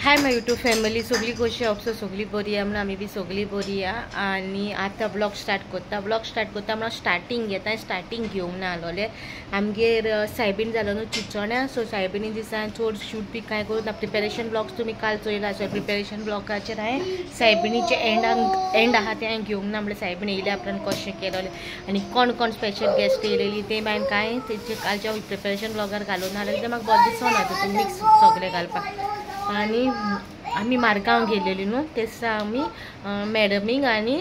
High my YouTube family, सगळी कशी आपसो सगळी बरी आहे म्हणून आम्ही बी सगळी बरी आहे। आणि आता ब्लॉग स्टार्ट करता, ब्लॉग स्टार्ट करता म्हणून स्टार्टिंग घेता, स्टार्टिंग घेऊन आलोले आमगेर सायबीन जालो न्हू चिंचोण्या। सो सायबिणी दिसा चड शूट बी कांय करूं ना। प्रिपेरेशन ब्लॉग्स तुमी काल चोयला आसो, प्रिपेरेशन ब्लॉगाचेर हांवें सायबिणीचे एंड आहा तें हांवें घेवंक ना, म्हणल्यार सायबीण येयल्या उपरांत कशें केलोलें आनी कोण कोण स्पेशल गेस्ट येयलेली तें हांवें कांय तेजे कालच्या प्रिपेरेशन ब्लॉगार घालून नाजाल्यार तें म्हाका बरें दिसना तितून मिक्स सगळें घालपाक। आनी आमी मारगांव गेलेली न्हू ते दिसा आमी मॅडमीक आनी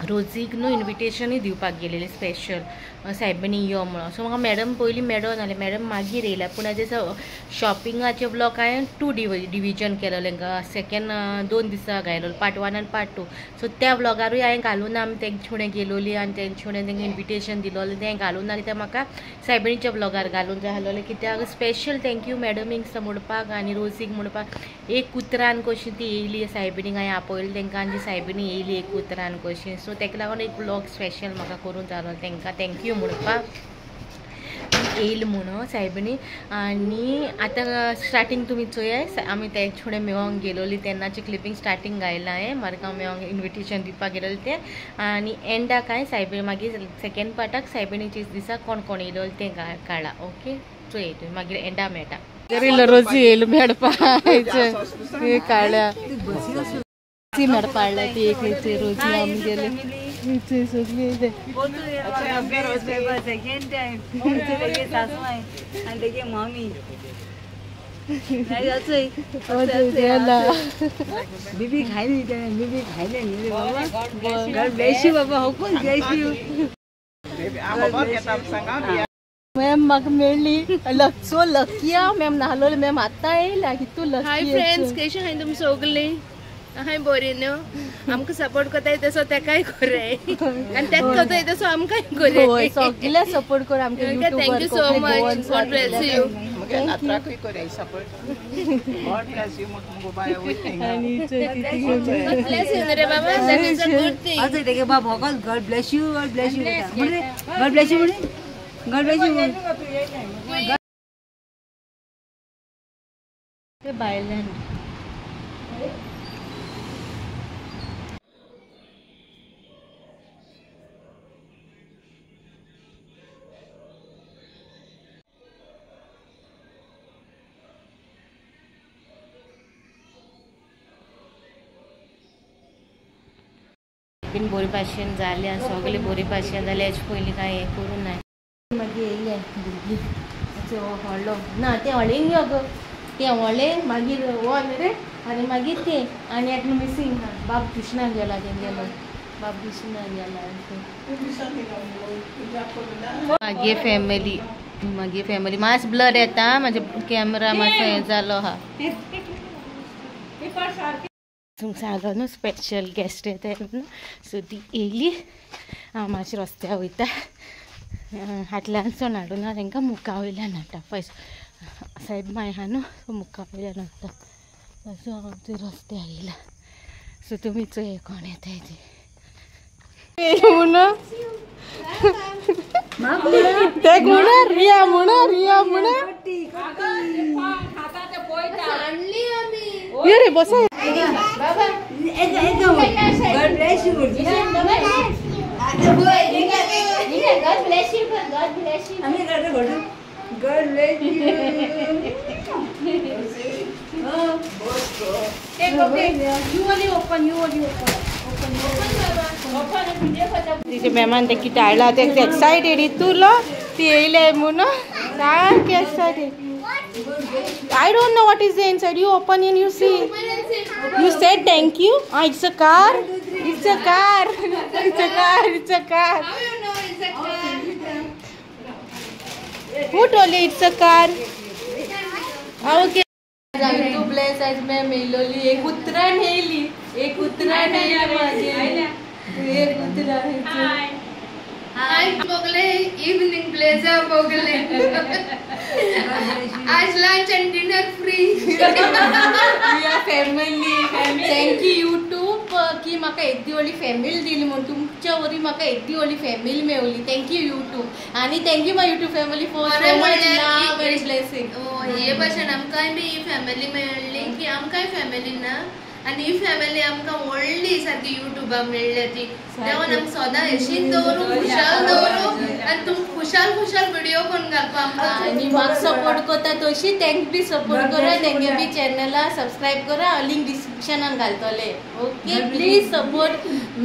रोजीक न्हू इन्विटेशनूय दिवपाक गेलेली स्पेशल सायबिणी यो म्हणून। सो म्हाका मॅडम पयलीं मेळोन आसलें, मॅडम मागीर येयल्या। पूण हेजे शॉपिंगाचे ब्लॉग हांवें 2 डिविजन केलेलें, सेकेंड 2 दिसा घायलो, पार्ट 1 आनी पार्ट 2। सो त्या ब्लॉगारूय हांवें घालून आमी तेंचे फुडें गेलोली आनी तेंचे फुडें तेंकां इन्विटेशन दिलोलें, तें घालून ना कित्याक म्हाका सायबिणीच्या ब्लॉगार घालून जाय आसलोलें। कित्याक स्पेशल thank you मॅडमीक म्हणपाक आनी रोजीक म्हणपाक, एक उतरान कशी ती येयली सायबिणीक हांवें आपयलें तेंकां आनी ती सायबिणी येयली एक उतरान कशी। सो तेका लागून एक ब्लॉग स्पेशल म्हाका करूंक जालो तेंकां thank you म्हणपाक येयल म्हणून सायबिणी। आनी आतां स्टार्टींग तुमी चोयाय, आमी तेंचे फुडें मेळोंक गेलोली तेन्नाची क्लिपींग स्टार्टींग घायलां हांवें, मारगांव मेळोंक इन्विटेशन दिवपाक गेलोलें तें। आनी एंडाक हांवें सायबिणी मागीर सेकेंड पार्टाक सायबिणीचे दिसा कोण कोण येयलो तें काडलां। ओके चोय तुमी मागीर एंडा मेळटा। रोजी येयल मेळपाक काडल्या मेळपा हाडल्या ती एक रोजी आमी गेले सगळी बीबी खायली बीबी खायले बाबा, ब्लेस you बाबा, हुकून ब्लेस you. Ma'am म्हाका मेळ्ळी, सो लकी हांव मॅम नाहलोले मॅम आतां येयला कितू लकी। हाय फ्रेंड्स, कशें आहाय तुमी सगळीं? हांव बरी न्हू, आमकां सपोर्ट करताय तसो तेकाय कोराय आनी तेका करताय तसो आमकांय कोराय, सगळे सपोर्ट कर आमकां। Thank you so much, God bless you. नात्राकूय कोराय support, God bless you. God bless you रे बाबा, that is a good thing. Ajay तेगे बाबा God bless you, God bless you, God bless you, God bless you. ते भायल्यान बीन बरी भाशेन जाल्या, सगळे बरी भाशेन जाले। हेजे पयलीं कांय हें करूं ना। मागीर येयले भुरगीं व्हडलो ना तें व्हडलें यो गो, तें व्हडलें मागीर हो न्ही रे, आनी मागीर तें आनी एकलो मिसींग बाब ट्युशनाक गेला, तेंगेलो बाब ट्युशनाक गेला। मागीर फॅमिली, मागीर फॅमिली मातसो ब्लर येता, म्हाजे कॅमरा मातसो हें जालो आहा। सांगलो न्हू स्पेशल गेस्ट येता म्हणून, सो ती येयली। हांव मातशें रस्त्यार वयता, हाटल्यान सोन हाडूं ना तेंकां, मुखा वयल्यान हाडटा पयस सायब माय आहा न्हू, सो मुखा वयल्यान हाडटा। सो हांव थंय रस्त्यार येयला, सो तुमी चोय कोण येताय ती म्हणून ते म्हणा रिया म्हणा, रिया म्हणा ये रे बसा बाबा। God bless you, God bless you, God bless you. आमी करता घडू, God bless you. You only open, you only open, open open बाबा। तिचे मेहमान ते कितें हाडला ते एक्सायटेड इतूलो ती येयले म्हणून सारकी excited. I don't know what is the inside. You open and you see. You said thank you. Ah, it's a car. It's a car. It's a car. It's a car. How you know it's a car? Who told you it's a car? Okay. तू bless आज मैं मेलोली एक उतरान heli, एक उतरान heli मागे, एक उतरान heli. हाय Bogle, evening blazer Bogle. आज lunch and dinner free. We are family. Thank you YouTube की म्हाका एदी व्हडली फॅमिली दिली म्हणून, तुमच्या वरी म्हाका एदी व्हडली फॅमिली मेवली। Thank you YouTube आनी thank you my YouTube family for so much love and blessing. हे हे भाशेन आमकांय बी ही फॅमिली मेळ्ळी की आमकांय फॅमिली ना आनी ही फॅमिली आमकां व्हडली सारकी युट्यूबाक मेळ्ळ्या ती देवान आमकां सदां अशीच दवरूं खुशाल दवरूं आनी तुमकां खुशाल खुशाल व्हिडियो करून घालपा आमकां आनी म्हाका सपोर्ट करता तशी तेंक बी सपोर्ट करा तेंगे बी चॅनला सबस्क्रायब करा लिंक डिस्क्रिप्शनान घालतले okay please support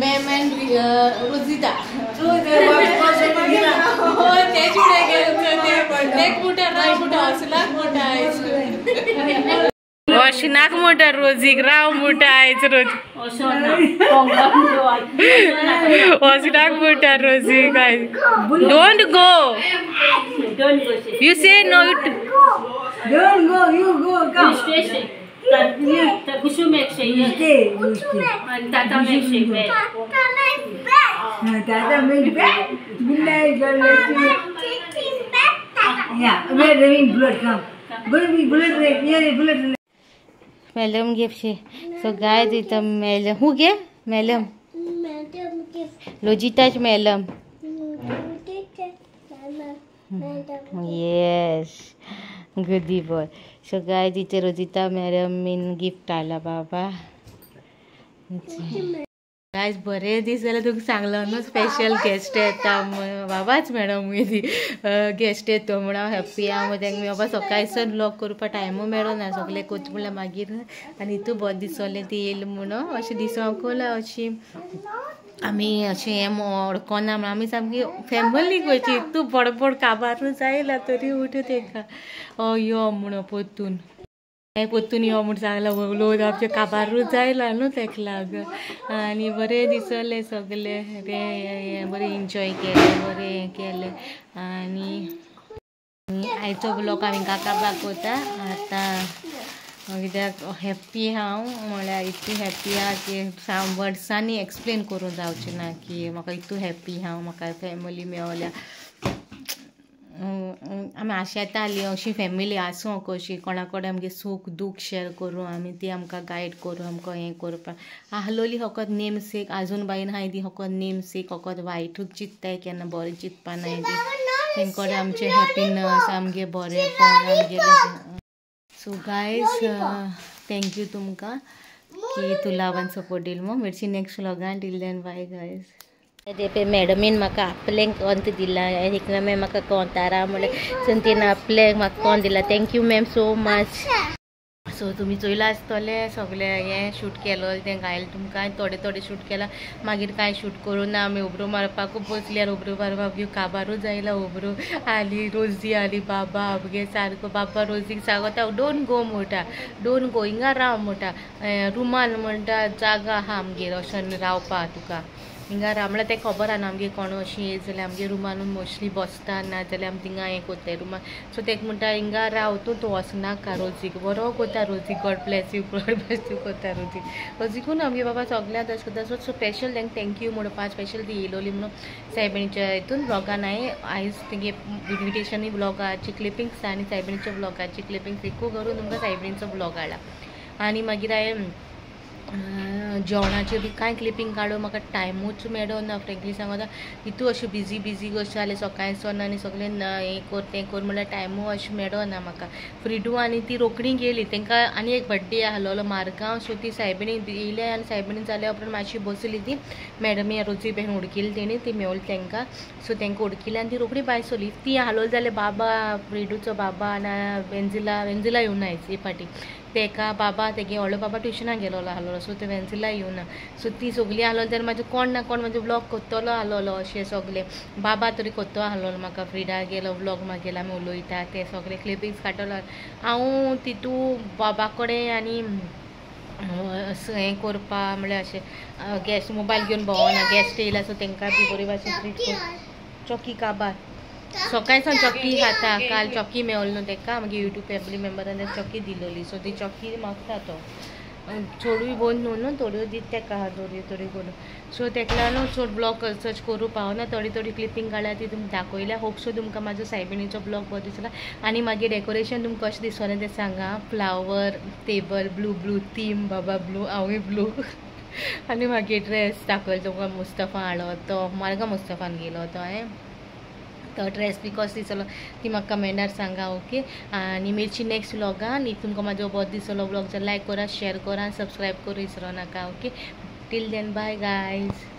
ma'am and Rosita तेच एक मोठा राव मोठा असलाक मोठा आयज वशिनाक मोठा रोजीक राव मोठा आयज रोज वशिनाक मोठा रोजीक आयज don't go you say no don't go you go come Tata make bed. Good night, God bless you. Yeah, we are driving bullet come. Go be bullet train. Yeah, bullet train. Madam gift she. So guys, it's a madam. Who gave? Madam. Madam gift. Logita's madam. Madam. Yes. Goodie boy. So guys, it's a Rosita madam in gift आला बाबा. Guys बरे दीस जाल्यार तुका सांगलो न्हू special guest येता बाबाच madam guest येतो म्हणून हांव हॅप्पी आहा तेंका बाबा सकाळच्यान ब्लॉग करपाक टायमू मेळना सगळें करता म्हणल्यार मागीर आनी हितू बरें दिसलें ती येयली म्हणून अशें दिसोंक अशी आमी अशें हें अडकना म्हणून आमी सामकी फॅमिली कशी तूं बडबड काबारूच आयला तरी उठ तेका यो म्हणून परतून परतून यो म्हूण सांगला लोक आमचे काबारूच जायला न्हू तेका लागून आनी बरें दिसलें सगळें तें बरें एन्जॉय केलें बरें हें केलें आनी आयचो ब्लॉग आमी काका कोता आतां कित्याक हॅप्पी हांव म्हळ्यार इतली हॅप्पी आहा की वर्सांनी एक्सप्लेन करूंक जावचें ना की म्हाका इतू हॅप्पी हांव म्हाका फॅमिली मेवल्या आमी आशेताली अशी फॅमिली आसूं कशी कोणा कडेन आमगे सूख दूख शेअर करूं आमी ती आमकां गायड करूं आमकां हें करपाक आहलोली फकत नेम सेक आजून बायन आहाय ती फकत नेम सेक फकत वायटूच चिंत्ताय केन्ना बरें चिंतपा नाय ती तेंचे कडेन आमचें हॅप्पीनस आमगे बरेंपण आमगेलें. सो गायज thank you तुमकां की तूं लावन सपोर्ट दिल म्हूण. मेळची next व्लॉगान. Till then bye guys. ते मॅडमीन म्हाका आपलें कोंत दिलां एकना मॅम म्हाका कोंतारा म्हणलें तिणें आपलें म्हाका कोंत दिलां. Thank you ma'am so much. So तुमी चोयलां आसतलें सगळें हें शूट केलो तें घायलें तुमकां थोडे थोडे शूट केलां मागीर कांय शूट करूं ना. आमी उबरो मारपाकूच बसल्यार उबरो मारपाक काबारूच आयला उबरो आली रोजी आली बाबा आमगे सारको बाबा रोजीक सांगता don't go म्हणटा don't go हिंगा राव म्हणटा रुमान म्हणटा जागा आहा आमगेर अशें रावपा तुका हिंगा राव म्हणल्यार तें खबर आहा न्हू आमगे कोण अशीं येयत जाल्यार आमगे रुमान मोस्टली बसता ना जाल्यार आमी थिंगा हें कोत्ताय रुमान. सो तेका म्हणटा हिंगा राव तूं तूं वचनाका रोजीक बरो कोता रोजीक God bless you God bless you कोता रोजीक. रोजीकून आमगे बाबा सगळ्यांक तशें करता. सो स्पेशल तेंका thank you म्हणपा स्पेशल ती येयलोली म्हणून सायबिणीच्या हितून ब्लॉगान हांवें आयज तेगे इन्विटेशनूय ब्लॉगाची क्लिपिंग्स आनी सायबिणीच्या ब्लॉगाची क्लिपिंग्स एकू करून तुमकां सायबिणीचो ब्लॉग हाडला. आनी मागीर हांवें जेवणाच्यो बी कांय क्लिपींग काडूं म्हाका टायमूच मेळना फ्रेंकली सांगता. हितू अशें बिजी बिजी कशें जालें सकाळीं सावन आनी सगळें हें कर तें कर म्हणल्यार टायमू अशें मेळना म्हाका. फ्रिडू आनी ती रोखडी गेली तांकां आनी एक बड्डे आहलोलो मारगांव. सो ती सायबिणी येयले आनी सायबिणी जाल्या उपरांत मातशी बसली ती मॅडमी रोजी बेन उडकिली तेणी ती मेवली तांकां. सो तांकां उडकिली आनी ती रोखडी भायर सरली. ती आहलोली जाल्यार बाबा फ्रिडूचो बाबा ना वेंजिला वेंजिला येवना आयज हे फाटी तेका बाबा तेगे व्हडलो बाबा ट्युशनाक गेलोलो आहलोलो. सो ते वेंजिला येवना. सो ती सगळीं आहलोली जाल्यार म्हाजे कोण ना कोण म्हाजे व्लॉग कोत्तलो आहलोलो अशें सगळें बाबा तरी कोत्तो आहलोलो म्हाका फ्रिडा गेलो व्लॉग मागीर आमी उलयता ते सगळे क्लिपिंग्स काडटलो. हांव तितू बाबा कडेन आनी हें करपा म्हणल्यार अशें गॅस मोबायल घेवन भोंवना गॅस्ट येयला सो तांकां बी बरे भाशेन ट्रीट कर. चॉकी काबार सकाळी सावन चॉकी खाता काल चॉकी मेवलो न्हू तेका मागीर युट्यूब फॅमिली मेंबरान चॉकी दिलोली. सो ती चॉकी मागता तो चडूय बंद न्हू न्हू थोड्यो दीत तेका थोड्यो थोड्यो करून. सो तेका लागून चड ब्लॉग सर्च करूं पावना. थोडी थोडी क्लिपींग काडल्या ती तुमकां दाखयल्या. होप सो तुमकां म्हाजो सायबिणीचो ब्लॉग बरो दिसला. आनी मागीर डेकोरेशन तुमकां कशें दिसलें तें सांगा. Flower table blue blue theme बाबा ब्लू हांवूय ब्लू. आनी मागीर ड्रेस दाखयलो तुमकां मुस्तफा हाडलो तो मार्गां मुस्तफान गेलो तो हांवें तर रेसिपी कसो दिसलो ती म्हाका कमेंटार सांगा. ओके, आनी मिरची नेक्स्ट व्लॉगान. If तुमकां म्हाजो बरो दिसलो व्लॉग जाल्यार लायक करा, शेअर करा, सबस्क्रायब करूं विसरो नाका. Okay, till then bye guys.